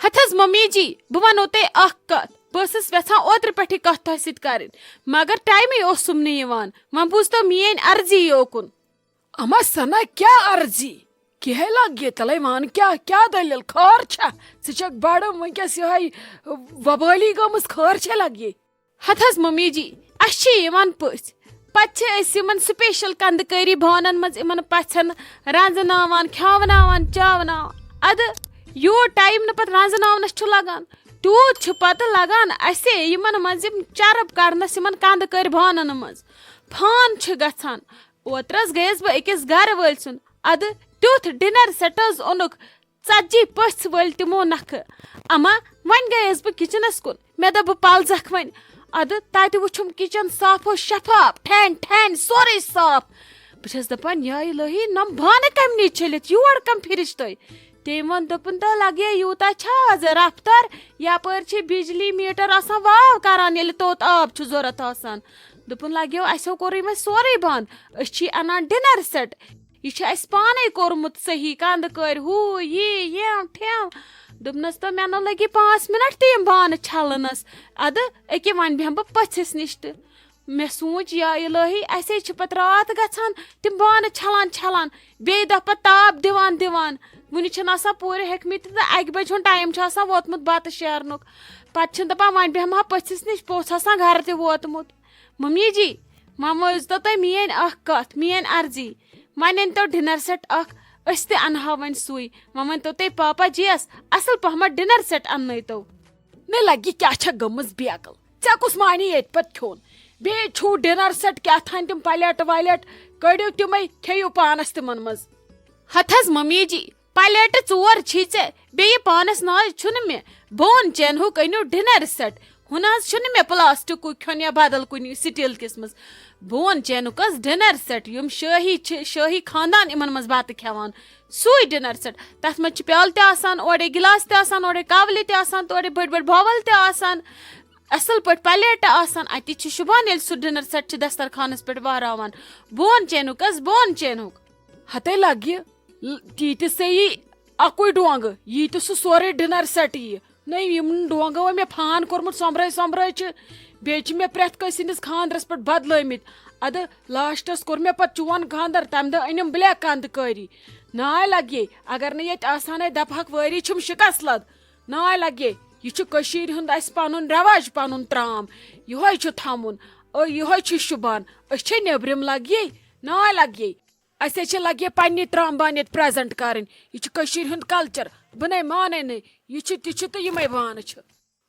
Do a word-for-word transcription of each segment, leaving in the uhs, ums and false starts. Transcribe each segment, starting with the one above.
ہتھ حظ ممی جی، بہٕ ونو تۄہہِ اکھ کتھ۔ بہٕ ٲسٕس یژھان اوترٕ پٮ۪ٹھٕے کتھ تۄہہِ سۭتۍ کرٕنۍ، مگر ٹایمٕے اوسُم نہٕ یِوان۔ وۄنۍ بوٗزتو میٲنۍ عرضی یوکُن۔ اما سنا، کیٛاہ عرضی؟ کیٛاہ لگہِ تلے؟ وَن، کیٛاہ، کیٛاہ دٔلیٖل؟ خٲر چھا؟ ژٕ چھکھ بڑٕ وٕنکیٚس یِہوٚے وۄبٲلی گٔمٕژ، خٲر چھے لگہِ؟ ہتھ حظ ممی جی، اسہِ چھِ یِوان پٔژھۍ، پتہٕ چھِ أسۍ یِمن سپیشل کندٕ کٲری بانن منٛز یِمن پژھٮ۪ن رنزناوان، کھیاوناوان، چاوناوان۔ ادٕ یوٗت ٹایم نہٕ پتہٕ رنزناونس چھُ لگان، تیوٗت چھُ پتہٕ لگان اسہِ یِمن منٛز یِم چرٕب کڑنس یِمن کندٕ کٲرۍ بانن منٛز۔ فان چھِ گژھان۔ اوترٕ حظ گٔیَس بہٕ أکِس گرٕ وٲلۍ سُنٛد، ادٕ تیُتھ ڈنر سیٹ حظ اوٚنُکھ، ژتجی پٔژھۍ وٲلۍ تِمو نکھٕ۔ اما، وۄنۍ گٔیَس بہٕ کچنس کُن، مےٚ دوٚپ بہٕ پلزکھ وۄنۍ۔ ادٕ تتہِ وُچھُم کچن صاف و شفاف، ٹھین ٹھین سورُے صاف۔ بہٕ چھَس دپان، یا الہی، نم بانہٕ کمہِ نِش چھٔلِتھ، یور کم پھِرِچ تُہۍ؟ تٔمۍ ووٚن، دوٚپُن، تۄہہِ لگہِ یوٗتاہ چھا آز رفتار؟ یپٲرۍ چھِ بجلی میٹر آسان واو کران، ییٚلہِ توٚت آب چھُ ضوٚرتھ آسان۔ دوٚپُن، لگیو، اسیو کوٚرُے وۄنۍ سورُے بند، أسۍ چھی انان ڈنر سیٹ۔ یہِ چھُ اسہِ پانے کوٚرمُت صحیح، کندٕ کٲرۍ، ہُہ، یہِ، یِم، ٹھیم۔ دوٚپنس، تہٕ مےٚ نہ لگی پانٛژھ منٹ تہِ یِم بانہٕ چھلنس۔ ادٕ أکہِ وۄنۍ بیٚہمہٕ بہٕ پٔژھِس نِش تہٕ۔ مےٚ سوٗنٛچ، یا الہی، اسے چھِ پتہٕ راتھ گژھان تِم بانہٕ چھلان چھلان، بیٚیہِ دۄہ پتہٕ تاپھ دِوان دِوان۔ وُنہِ چھِنہٕ آسان پوٗرٕ ہیٚکمٕتۍ تہٕ اکہِ بجہِ ہُنٛد ٹایم چھُ آسان ووتمُت بتہٕ شیرنُک۔ پتہٕ چھِنہٕ دپان، وۄنۍ بیٚہمہٕ ہا پٔژھِس نِش، پوٚژھ آسان گرٕ تہِ ووتمُت۔ ممی جی، وۄنۍ مٲنۍزیو تُہۍ میٲنۍ اکھ کتھ، میٲنۍ عرضی۔ وۄنۍ أنۍتو ڈنر سیٹ اکھ، أسۍ تہِ انہٕ ہا وۄنۍ سُے۔ وۄنۍ ؤنۍتو تُہۍ پاپا جی یس، اصل پہمتھ ڈنر سیٹ اننٲیتو۔ مےٚ لگہِ، کیٛاہ چھےٚ گٔمٕژ بیکل؟ ژےٚ کُس معنی ییٚتہِ پتہٕ کھیوٚن؟ بیٚیہِ چھُو ڈنر سیٹ کیٛاہ تھام تِم پلیٹ ولیٹ، کٔڑِو تِمے، کھیٚیِو پانس تِمن منٛز۔ ہتھ حظ ممی جی، پلیٹہٕ ژور چھی ژےٚ، بیٚیہِ پانس نہ حظ چھُنہٕ مےٚ۔ بون چینہُک أنِو ڈنر سیٹ، ہُہ نہ حظ چھُنہٕ مےٚ پلاسٹکُک کھیوٚن یا بدل کُنہِ سٹیل کِس منٛز۔ بون چینُک حظ ڈنر سیٹ، یِم شٲہی چھِ، شٲہی خاندان یِمن منٛز بتہٕ کھٮ۪وان، سُے ڈنر سیٹ۔ تتھ منٛز چھِ پیالہٕ تہِ آسان، اورے گلاس تہِ آسان، اورے کولہِ تہِ آسان، تورے بٔڑۍ بٔڑۍ باول تہِ آسان، اصل پٲٹھۍ پلیٹہٕ آسان۔ اتی چھُ شوٗبان ییٚلہِ سُہ ڈنر سیٹ چھِ دسترخانس پٮ۪ٹھ وہراوان۔ بون چینُک حظ، بون چینُک۔ ہتے لگہِ، ل-، تیٖتِس ژےٚ یی اکُے ڈونٛگہٕ، یی تہِ سُہ سورُے ڈنر سیٹ یی۔ نہ، یِم ڈونٛگہٕ وۄنۍ مےٚ فان کوٚرمُت سۄمبرٲے سۄمبرٲے چھِ، بیٚیہِ چھِ مےٚ پرٛٮ۪تھ کٲنٛسہِ ہٕنٛدِس خانٛدرس پٮ۪ٹھ بدلٲومٕتۍ۔ ادٕ لاسٹس کوٚر مےٚ پتہٕ چون خانٛدر، تمہِ دۄہ أنِم بلیک کندٕ کٲری۔ ناے لگے، اگر نہٕ ییٚتہِ آسہٕ ہنے دپہٕ ہکھ وٲری چھِم شکست لد۔ ناے لگے، یہِ چھُ کٔشیٖرِ ہُنٛد اسہِ پنُن رٮ۪واج، پنُن ترام، یِہوے چھُ تھاوُن، او یِہوے چھُ شوٗبان۔ أسۍ چھے نیبرِم لگے، ناے لگے۔ اسہِ حظ چھِ لگے پننی ترام بانہٕ ییٚتہِ پریزنٹ کرٕنۍ۔ یہِ چھُ کٔشیٖرِ ہُنٛد کلچر، بہٕ نے مانے نہٕ۔ یہِ چھُ تہِ چھُ تہٕ یِمے بانہٕ چھِ۔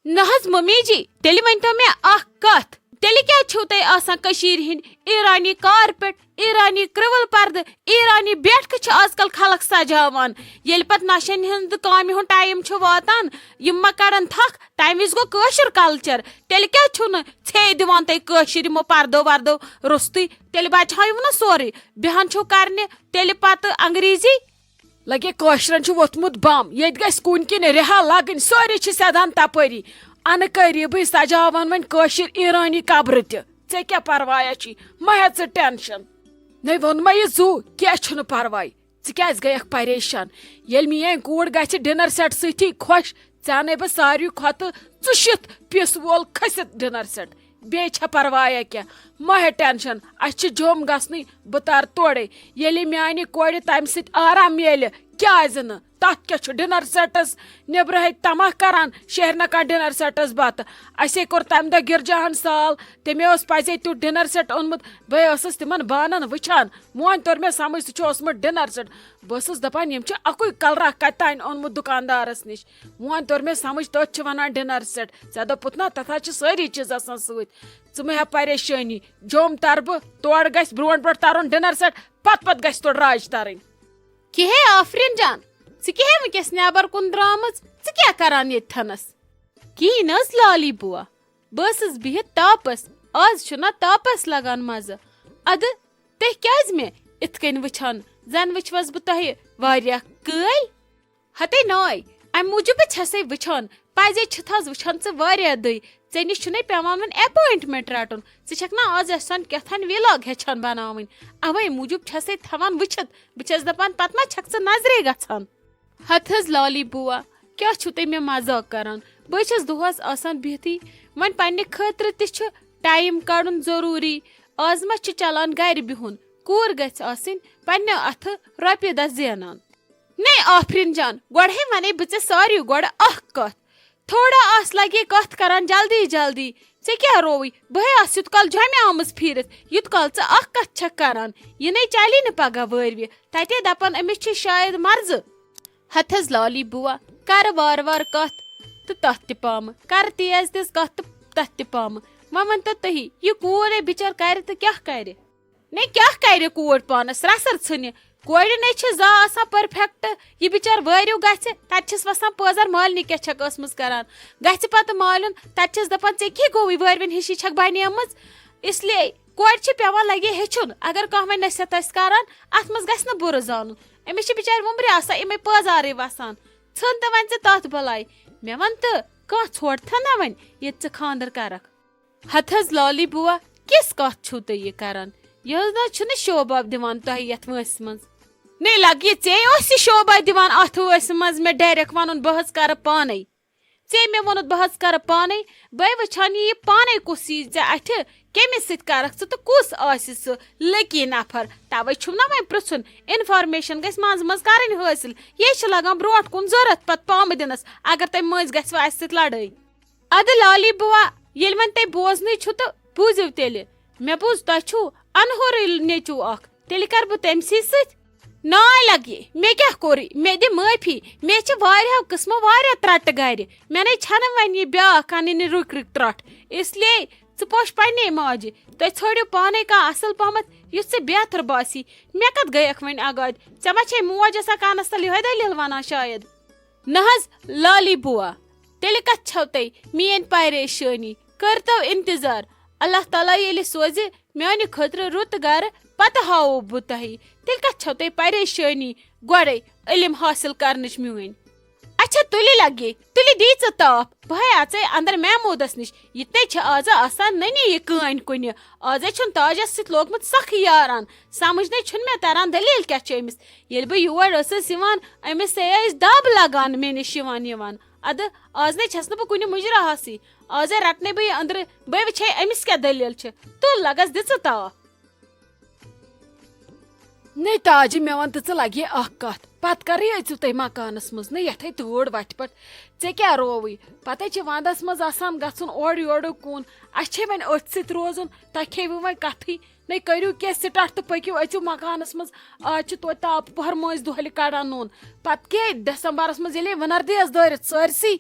نہ حظ ممی جی، تیٚلہِ ؤنۍتو مےٚ اکھ کتھ، تیٚلہِ کیٛازِ چھِو تُہۍ آسان کٔشیٖرِ ہٕنٛدۍ ایرانی کارپیٹ، ایرانی کرٛوٕل پردٕ، ایرانی بیٹھکہٕ چھِ آز کل خلق سجاوان؟ ییٚلہِ پتہٕ نشن ہٕنٛدِ کامہِ ہُنٛد ٹایم چھُ واتان، یِم ما کڑن تھکھ؟ تمہِ وِزِ گوٚو کٲشُر کلچر۔ تیٚلہِ کیٛازِ چھِو نہٕ ژھے دِوان تُہۍ کٲشِر یِمو پردو وردو روٚستُے؟ تیٚلہِ بچہٕ ہٲیِو نہ سورُے، بیٚہان چھِو کرنہِ تیٚلہِ پتہٕ انگریزی۔ لگے کٲشرٮ۪ن چھُ ووٚتھمُت بم، ییٚتہِ گژھِ کُنہِ کِنۍ رِہا لگٕنۍ، سٲری چھِ سیدان تپٲری۔ انہٕ قریبٕے سجاون وۄنۍ کٲشِر ایرانی قبرٕ تہِ۔ ژےٚ کیٛاہ پروایا چھی؟ مہ ہےٚ ژٕ ٹینشن۔ نے ووٚن مےٚ یہِ زُو، کینٛہہ چھُنہٕ پرواے۔ ژٕ کیٛازِ گٔیکھ پریشان؟ ییٚلہِ میٲنۍ کوٗر گژھِ ڈنر سیٹ سۭتی خۄش، ژےٚ انَے بہٕ ساروی کھۄتہٕ ژُشِتھ پیسہٕ وول کھٔسِتھ ڈنر سیٹ۔ بیٚیہِ چھا پروایا کینٛہہ؟ مہ ہےٚ ٹینشن، اسہِ چھِ جوٚم گژھنٕے، بہٕ ترٕ تورے۔ ییٚلہِ میانہِ کورِ تمہِ سۭتۍ آرام میلہِ، کیازِ نہٕ؟ تتھ کیٛاہ چھُ؟ ڈنر سیٹس نیبرٕ ہے تماہ کران، شیرنہ کانٛہہ ڈنر سیٹس بتہٕ۔ اسے کوٚر تمہِ دۄہ گرجاہن سال، تٔمۍ اوس پزے تیُتھ ڈنر سیٹ اوٚنمُت۔ بہٕ ٲسٕس تِمن بانن وٕچھان، وۄنۍ توٚر مےٚ سمجھ سُہ چھُ اوسمُت ڈنر سیٹ۔ بہٕ ٲسٕس دپان، یِم چھِ اکُے کلرا کتہِ تانۍ اوٚنمُت دُکاندارس نِش۔ وۄنۍ توٚر مےٚ سمجھ، تٔتھۍ چھِ ونان ڈنر سیٹ۔ ژےٚ دوٚپُتھ نا، تتھ حظ چھِ سٲری چیٖز آسان سۭتۍ۔ ژٕ مہ ہےٚ پریشٲنی، جوٚم ترٕ بہٕ، تورٕ گژھِ برونٛٹھ برونٛٹھ ترُن ڈنر سیٹ، پتہٕ پتہٕ گژھِ تورٕ راج ترٕنۍ۔ کِہے آفرین جان، ژٕ کِہے وٕنکیٚس نٮ۪بر کُن درامٕژ؟ ژٕ کیٛاہ کران ییٚتہِ تھنس؟ کِہیٖنۍ نہٕ حظ لالی بوا، بہٕ ٲسٕس بِہِتھ تاپس، آز چھُنہ تاپس لگان مزٕ۔ ادٕ تُہۍ کیٛازِ مےٚ اِتھ کٔنۍ وٕچھان، زن وٕچھوس بہٕ تۄہہِ واریاہ کٲلۍ؟ ہتے ناے، امہِ موٗجوٗبٕے چھسے وٕچھان، پزے چھِتھ حظ وٕچھان ژٕ واریاہ دٔے۔ ژےٚ نِش چھُنے پٮ۪وان وۄنۍ اپوینٹمنٹ رٹُن، ژٕ چھکھ نہ آز یژھان کیٛاہ تھانۍ ولاگ ہیٚچھان بناوٕنۍ، اوے موٗجوٗب چھسے تھاوان وٕچھِتھ۔ بہٕ چھس دپان، پتہٕ ما چھکھ ژٕ نظرے گژھان؟ ہتہٕ حظ لالی بوا، کیٛاہ چھِو تُہۍ مےٚ مذاق کران؟ بہٕ چھَس دۄہَس آسان بِہتھٕے، وۄنۍ پننہِ خٲطرٕ تہِ چھُ ٹایم کڑُن ضروٗری۔ آز ما چھُ چلان گرِ بِہُن؟ کوٗر گژھِ آسٕنۍ پننہِ اَتھٕ رۄپیہِ دَہ زینان۔ نے آفرین جان، گۄڈٕے ونے بہٕ ژےٚ ساروی گۄڈٕ اکھ کتھ۔ تھوڑا آس لگے کتھ کران جلدی جلدی۔ ژےٚ کیٛاہ رووُے؟ بہٕ ہے آس یُت کال جۄمہِ آمٕژ پھیٖرِتھ، یُت کال ژٕ اکھ کتھ چھکھ کران۔ یہِ نے چلی نہٕ پگاہ وٲروِ۔ تتے دپان أمِس چھِ شاید مرضہٕ۔ ہتہٕ حظ لالی بوا، کرٕ وارٕ وارٕ کتھ تہٕ تتھ تہِ پامہٕ، کرٕ تیز تیز کتھ تہٕ تتھ تہِ پامہٕ۔ وۄنۍ ؤنۍ تو تُہی، یہِ کوٗر ہے بِچٲر کرِ تہٕ کیٛاہ کرِ؟ نے کیٛاہ کرِ کوٗر پانس رژھر ژھٕنہِ؟ کورِ نے چھِ زا آسان پٔرفیکٹ۔ یہِ بِچٲر وٲرِو گژھِ، تتہِ چھِس وسان پٲزر مالنہِ کیٛاہ چھکھ ٲسمٕژ کران۔ گژھِ پتہٕ مالیُن، تتہِ چھِس دپان، "ژےٚ کیٛاہ گوٚوُے؟ وٲروِن ہِشی چھکھ بنیمٕژ۔" اس لیے کورِ چھِ پٮ۪وان لگے ہیٚچھُن۔ اگر کانٛہہ وۄنۍ نصیحت آسہِ کران، اتھ منٛز گژھِ نہٕ بُرٕ زانُن۔ أمِس چھِ بِچارِ وُمبرِ آسان یِمے پٲزارٕے وسان۔ ژھٕن تہٕ وۄنۍ ژٕ تتھ بلاے۔ مےٚ ون تہٕ، کانٛہہ ژھوڑ تھا نہ وۄنۍ، ییٚتہِ ژٕ خانٛدر کرکھ؟ ہتہٕ حظ لالی بوا، کِژھ کتھ چھِو تُہۍ یہِ کران؟ یہِ حظ نہ چھُنہٕ شوباب دِوان تۄہہِ یتھ وٲنٛسہِ منٛز۔ نے لگہِ، ژے اوس یہِ شوباب دِوان اتھ وٲنٛسہِ منٛز مےٚ ڈایریکٹ ونُن، بہٕ حظ کرٕ پانے۔ ژے مےٚ ووٚنُتھ، بہٕ حظ کرٕ پانے۔ بہٕ وٕچھان یہِ پانے کُس یی ژےٚ اتھِ، کٔمِس سۭتۍ کرکھ ژٕ تہٕ کُس آسہِ سُہ لکی نفر۔ توے چھُم نہ وۄنۍ پرژھُن، انفارمیشن گژھِ منٛزٕ منٛزٕ کرٕنۍ حٲصِل۔ یے چھِ لگان برونٛٹھ کُن ضروٗرت پتہٕ پامہٕ دِنس، اگر تمہِ مٔنٛزۍ گژھِ وۄنۍ اسہِ سۭتۍ لڑٲے۔ ادٕ لالی بوا، ییٚلہِ وۄنۍ تۄہہِ بوزنٕے چھُ تہٕ بوٗزِو تیٚلہِ۔ مےٚ بوٗز تۄہہِ چھُو انہورٕے نیٚچوٗ اکھ، تیٚلہِ کرٕ بہٕ تٔمۍ سٕے سۭتۍ۔ ناے لگہِ، مےٚ کیٛاہ کوٚرُے؟ مےٚ دِ معٲفی۔ مےٚ چھِ واریاہو قٕسمو واریاہ ترٛٹہٕ گرِ۔ مےٚ نے چھَنہٕ وۄنۍ یہِ بیٛاکھ اَنٕنۍ یہِ رٕکۍ رٕکۍ ترٛٹھ۔ اس لیے ژٕ پوش پننے ماجہِ۔ تُہۍ ژھٲنٛڈِو پانے کانٛہہ اصل پہمتھ یُس ژےٚ بہتر باسی۔ مےٚ کتھ گٔیکھ وۄنۍ اگادِ؟ ژےٚ ما چھے موج آسان کانس تل یِہوے دٔلیٖل ونان شاید؟ نہ حظ لالی بوا، تیٚلہِ کتھ چھو تۄہہِ میٲنۍ پریشٲنی؟ کٔرتو انتظار، اللہ تعالیٰ ییٚلہِ سوزِ میانہِ خٲطرٕ رُت گرٕ، پتہٕ ہاوو بہٕ تۄہہِ۔ تیٚلہِ کتھ چھو تۄہہِ پریشٲنی گۄڈے علم حاصل کرنٕچ میٲنۍ؟ اچھا تُلہِ لگے، تُلہِ دی ژٕ تاپھ، بہٕ ہے اژے اندر محمودس نِش۔ یہِ تے چھِ آز آسان نٔنی یہِ کٲنۍ کُنہِ۔ آزے چھُن تاجس سۭتۍ لوگمُت سخ یاران۔ سمجھ نے چھُنہٕ مےٚ تران دٔلیٖل کیٛاہ چھِ أمِس۔ ییٚلہِ بہٕ یور ٲسٕس یِوان، أمِس ہے ٲسۍ دب لگان مےٚ نِش یِوان یِوان۔ ادٕ آز نے چھَس نہٕ بہٕ کُنہِ مُجراہسٕے۔ آزے رٹنے بہٕ یہِ أنٛدرٕ، بہٕ وٕچھے أمِس کیٛاہ دٔلیٖل چھِ۔ تُل لگس دِ ژٕ تاپھ۔ نے تاجہِ، مےٚ وَن تہٕ ژٕ لگے اکھ کتھ، پتہٕ کرے أژِو تُہۍ مکانس منٛز نہٕ یتھے تۭر وتھِ پٮ۪ٹھ۔ ژےٚ کیٛاہ رووٕے؟ پتے چھِ ونٛدس منٛز آسان گژھُن اورٕ یورٕ کُن۔ اسہِ چھے وۄنۍ أتھۍ سۭتۍ روزُن، تۄہہِ کھیٚیِوٕ وۄنۍ کتھٕے۔ نے کٔرِو کینٛہہ سٹارٹ تہٕ پٔکِو أژِو مکانس منٛز۔ آز چھِ توتہِ تاپہٕ پۄہر مٲنٛزِ دۄہلہِ کڑان نوٗن۔ پتہٕ کیٛاہ ڈسمبرس منٛز ییٚلے وٕنر دیس دٲرِتھ سٲرسٕے۔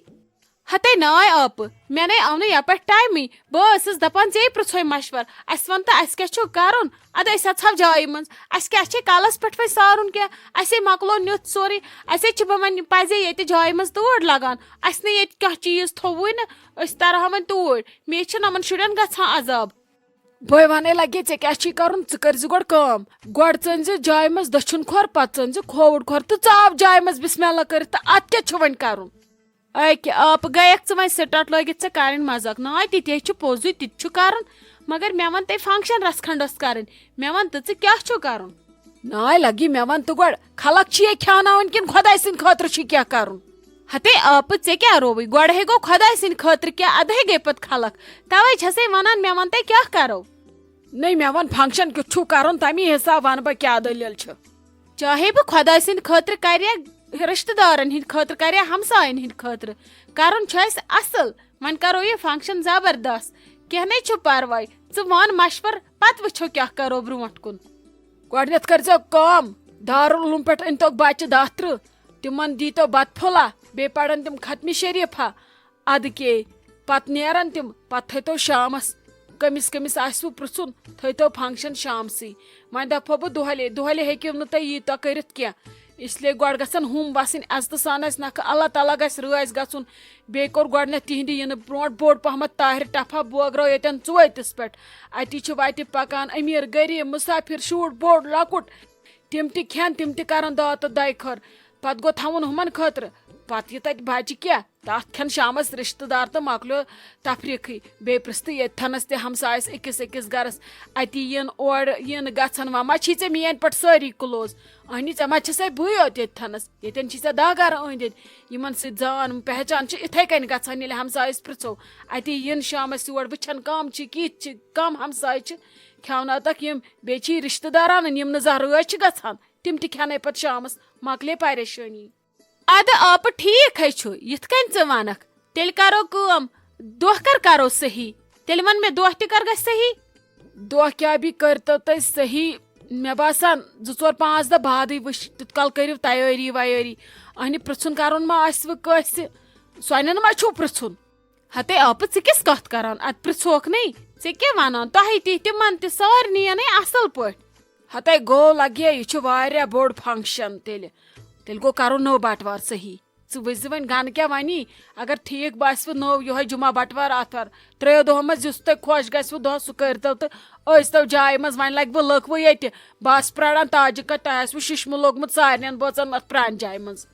ہتے ناے آپہٕ، مےٚ نے آو نہٕ یپٲٹھۍ ٹایمٕے۔ بہٕ ٲسٕس دپان ژے پرٛژھوے مشور، اسہِ ون تہٕ اسہِ کیٛاہ چھُ کرُن؟ ادٕ أسۍ اژہو جایہِ منٛز۔ اسہِ کیٛاہ چھے کلس پٮ۪ٹھ وۄنۍ سارُن کینٛہہ؟ اسے مۄکلو نیُتھ سورُے۔ اسے چھِ بہٕ وۄنۍ پزے ییٚتہِ جایہِ منٛز تۭر لگان۔ اسہِ نے ییٚتہِ کانٛہہ چیٖز تھووُے نہٕ، أسۍ ترہو وۄنۍ توٗرۍ۔ مےٚ چھِ نۄمن شُرٮ۪ن گژھان عذاب۔ بٲے ونے لگے، ژےٚ کیٛاہ چھی کرُن؟ ژٕ کٔرۍ زِ گۄڈٕ کٲم، گۄڈٕ ژٲنۍ زِ جایہِ منٛز دٔچھُن کھۄر، پتہٕ ژٲنۍ زِ کھووُر کھۄر تہٕ ژاو جایہِ منٛز بسم اللہ کٔرِتھ۔ تہٕ اتھ کیٛاہ چھُ وۄنۍ کرُن؟ اکہِ آپہٕ گٔیکھ ژٕ وۄنۍ سٹارٹ، لٲگِتھ ژےٚ کرٕنۍ مزاق۔ ناے، تِتہِ ہے چھُ پوٚزُے، تِتہِ چھُ کرُن، مگر مےٚ ون تٔمۍ فنکشن رژھ کھنڈس کرٕنۍ۔ مےٚ ون تہٕ ژٕ کیٛاہ چھُ کرُن؟ ناے لگی، مےٚ ون تہٕ گۄڈٕ، خلق چھِ یہِ کھیٛاناوٕنۍ کِنہٕ خۄداے سٕنٛدِ خٲطرٕ چھُ کینٛہہ کرُن؟ ہتے آپہٕ، ژےٚ کیٛاہ رووٕے؟ گۄڈٕ ہے گوٚو خۄداے سٕنٛدِ خٲطرٕ کینٛہہ، ادٕ ہے گٔے پتہٕ خلق۔ توے چھسے ونان، مےٚ ون تۄہہِ کیٛاہ کرو؟ نٔے، مےٚ وَن فنکشن کیُتھ چھُو کرُن، تَمی حساب وَنہٕ بہٕ کیٛاہ دٔلیٖل چھِ۔ چاہے بہٕ خۄداے سٕنٛدِ خٲطرٕ کریا، رشتہٕ دارن ہٕنٛدِ خٲطرٕ کریا، ہمساین ہٕنٛدِ خٲطرٕ، کرُن چھُ اَسہِ اصل۔ وۄنۍ کرو یہِ فنکشن زبردست۔ کینٛہہ نے چھُ پرواے، ژٕ وَن مشور، پتہٕ وٕچھو کیٛاہ کرو برونٛٹھ کُن۔ گۄڈٕنٮ۪تھ کٔرۍزیو کٲم، دارالعلوم پٮ۪ٹھ أنۍتو بچہٕ دَہ ترٕٛہ، تِمن دیٖتو بتہٕ پھوٚلہ، بیٚیہِ پرن تِم ختمِ شریٖفہ۔ ادٕ کے پتہٕ نیرن تِم، پتہٕ تھٲیتو شامس، کٔمِس کٔمِس آسِوٕ پرژھُن، تھٲیتو فنکشن شامسٕے۔ وۄنۍ دپہو بہٕ دۄہلے، دۄہلے ہیٚکِو نہٕ تُہۍ ییٖتیٛاہ کٔرِتھ کینٛہہ۔ اس لیے گۄڈٕ گژھن ہُم وسٕنۍ عزتہٕ سان اسہِ نکھٕ۔ اللہ تعالیٰ گژھِ رٲضۍ گژھُن۔ بیٚیہِ کوٚر گۄڈٕنٮ۪تھ تِہنٛدِ یِنہٕ برونٛٹھ بوٚڑ پہمتھ طاہر ٹپھا بوگرٲو ییٚتٮ۪ن ژُوٲتِس پٮ۪ٹھ۔ اتی چھِ وتہِ پکان امیر غریب مسافر، شُر بوٚڑ لۄکُٹ۔ تِم تہِ کھٮ۪ن، تِم تہِ کرن داد تہٕ دۄیہِ خٲر۔ پتہٕ گوٚو تھاوُن ہُمن خٲطرٕ۔ پتہٕ یہِ تتہِ بچہِ کینٛہہ، تتھ کھٮ۪ن شامس رشتہٕ دار تہٕ مۄکلیو تفریٖقٕے۔ بیٚیہِ پرٛژھ تہٕ ییٚتہِ تھنس تہِ ہمسایس أکِس أکِس گرس، اتی یِن اورٕ یِن گژھن، وۄنۍ ما چھی ژےٚ میٲنۍ پٲٹھۍ سٲری کلوز؟ اہنی، ژےٚ ما چھِ سۄے بٕے یوت ییٚتہِ تھنس؟ ییٚتٮ۪ن چھی ژےٚ دہ گرٕ أنٛدۍ أنٛدۍ، یِمن سۭتۍ زان پہچان چھِ۔ اِتھے کٔنۍ گژھن ییٚلہِ ہمسایس پرٛژھو، اتی یِن شامس یور، وٕچھن کم چھِ، کِتھۍ چھِ، کم ہمسایہِ چھِ۔ کھیاوناوتکھ یِم، بیٚیہِ چھی رشتہٕ دار انٕنۍ، یِم نہٕ زانٛہہ رٲچھ چھِ گژھان، تِم تہِ کھٮ۪نے پتہٕ شامس، مۄکلے پریشٲنی۔ ادٕ آپہٕ، ٹھیک ہے چھُ، یِتھ کٔنۍ ژٕ ونکھ۔ تیٚلہِ کرو کٲم، دۄہ کر کرو صحیح؟ تیٚلہِ ون مےٚ، دۄہ تہِ کر گژھِ صحیح؟ دۄہ کیٛاہ بی کٔرتو تُہۍ صحیح؟ مےٚ باسان زٕ ژور پانٛژھ دۄہ بعدٕے وٕچھ، تیوٗت کال کٔرِو تیٲری ویٲری۔ اہنہِ، پرٛژھُن کرُن ما آسہِ وٕ کٲنٛسہِ؟ سۄنٮ۪ن ما چھُو پرٛژھُن؟ ہتے آپہٕ، ژٕ کِژھ کتھ کران؟ اتھ پرٛژھوکھ نے، ژےٚ کیٛاہ ونان؟ تۄہہِ تہِ، تِمن تہِ، سارنٕے اصل پٲٹھۍ۔ ہتے گوٚو لگے، یہِ چھُ واریاہ بوٚڑ function تیٚلہِ۔ تیٚلہِ گوٚو کرُن نوٚو بٹوار صحیح۔ ژٕ وٕچھ زِ وۄنۍ گنہٕ کیٛاہ ونی، اگر ٹھیک باسہِ وٕ نوٚو یِہوٚے جمعہ بٹوار آتھوار، ترٛیٚیو دۄہو منٛز یُس تۄہہِ خۄش گژھِ وٕ دۄہ سُہ کٔرۍتو تہٕ ٲسۍتو جایہِ منٛز۔ وۄنۍ لگہٕ بہٕ لٔکوٕ ییٚتہِ، بہٕ آسہٕ پرٛاران تاجہِ کتھ، تۄہہِ آسِوٕ ششمہٕ لوٚگمُت سارنٕے بٲژن اتھ پرٛانہِ جایہِ منٛز۔